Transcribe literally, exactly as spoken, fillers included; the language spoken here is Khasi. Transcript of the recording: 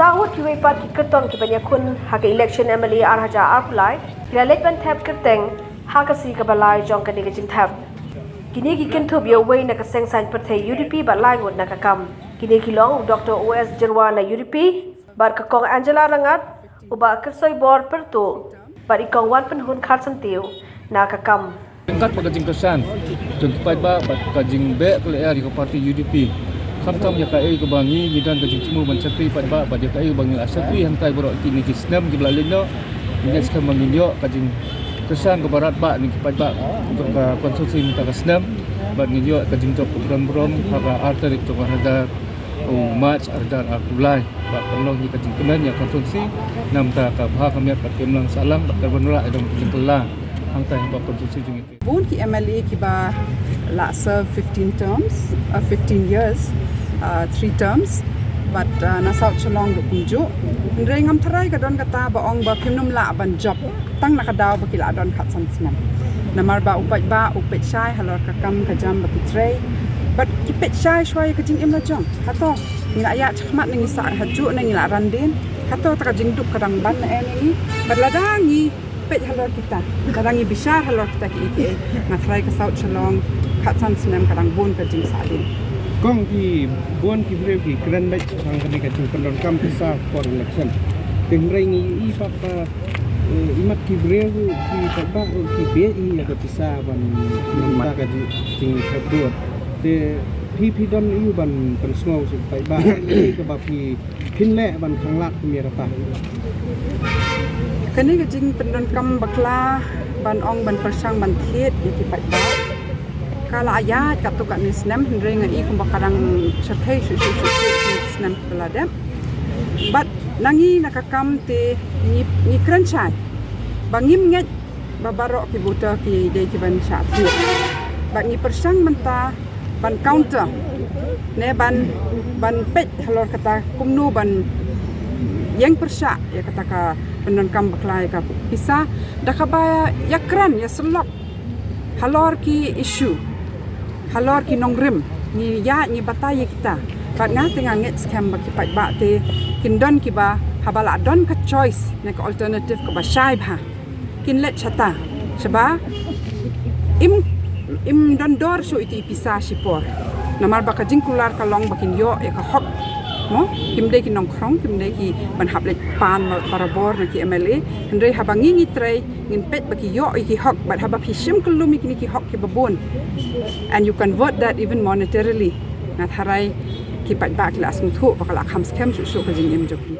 Ka ngut kiwei pat ki kyrtong ki ban ïakhun ha ka election M L A ar hajar arphew lai ki la leit ban thep kyrteng ha ka sngi kaba lai jong kane ka jingthep. Kine ki kynthup ïa uwei na ka seng saiñ pyrthei U D P bad lai ngut na ka kam. Kine ki long u Doctor O S Jyrwa na U D P bad ka Kong Angela Rangad, u Bah Kyrsoibor Pyrtuh bad i Kong Wanpynhun Kharsyntiew na ka kam. Ryngkat bad ka jingkyrshan jong ki paidbah bad ka jingbeh ka lyer ïa ka party U D P. Khamtam ïa kaei kaba ngi ngi don ka jingthmu ban shakri paidbah bad ïa kaei kaba ngi la shakri hangtai baroh kine ki snem kiba la leit noh. Ngi ngeit skhem ba ngin ïoh ka jingkyrshan kaba radbah na ki paidbah jong ka constituency mynta ka snem bad ngin ïoh ka jingjop kaba don burom ha ka ar tarik jong ka ar hajar u March ar hajar arphew lai. Bad kan long hi ka jingkmen ïa ka constituency na bynta ka bha ka miat bad ka imlang sahlang bad ka ban rah ïa dong ka jingkylla hangta ha ka constituency jong ngi. Bun ki M L A kiba la serve fifteen terms, uh, fifteen years, uh, three terms. Bad, uh, na South Shillong ruh kumjuh. Hynrei ngam tharai ka don kata ba ong ba phim nym lah ban jop tang na ka daw ba ki la don khatsan snem. Namar ba u paidbah u peit shai halor ka kam ka jam ba ki trei. Bad ki peit shai shuwa ïa ka jingim la jong. Hato ngi la ïaid shakhmat ne ngi sah hajuh ne ngi la ran dien. Hato ta ka jingduk ka dang ban ne em ïa ngi. Bad lada ngi peit halor kita, lada ngi bishar halor kita kiei kiei, nga tharai ka South Shillong khatsan snem ka dang bun ka jingsahdien. Kong, ki bun ki briew ki kren beit shaphang kane ka jingpyndonkam pisa por election. Te hynrei ngi ïohi pat ba, eh, imat ki briew ruh ki paidbah ruh ki beh ïa ka pisa ban mynta ka jing, jingthep vote. Te phi, phi don aiu ban pynsngew sha ki paidbah ïa kaba phi phin leh ban khanglad kum ïa kata? Kane ka jingpyndonkam bakla ban ong ban pyrshang ban thied ïa ki paidbah ka la ïaid katto katne snem, hynrei nga i kumba ka dang shyrkhei shuh shuh shuh shuh ki snem kiba la dep. Bad na ngi na ka kam te ngi, ngi kren shai ba ngim ngeit ba baroh ki voter ki dei ki ban shah thied. Bad ngi pyrshang mynta ban counter ne ban, ban peit halor kata kumno ban ïeng pyrshah ïa kata ka pyndonkam bakla ïa ka pisa da kaba ïakren ïasyllok halor ki issue, halor ki nongrim. Ngi ïa, ngi batai ïa kita. Bad nga te nga ngeit skhem ba ki paidbah te kin don kiba, haba la don ka choice ne ka alternative kaba shai bha, kin leit shata. Shaba im, im don dor shuh iti i pisa shipor. Namar ba ka jingkular ka long ba kin ïoh ïa ka hok. Mo, kim dei ki nongkhrong, kim dei ki ban hap leit pan ba, barabor na ki M L A. Hynrei haba ngi ngi trei, ngin peit ba ki ïoh ïa ki hok, bad haba phi shim kyllum ïa kine ki hok kiba bun, and you convert that even monetarily, nga tharai ki paidbah ki la sngewthuh ba ka la kham skhem shuh shuh ka jingim jong ki.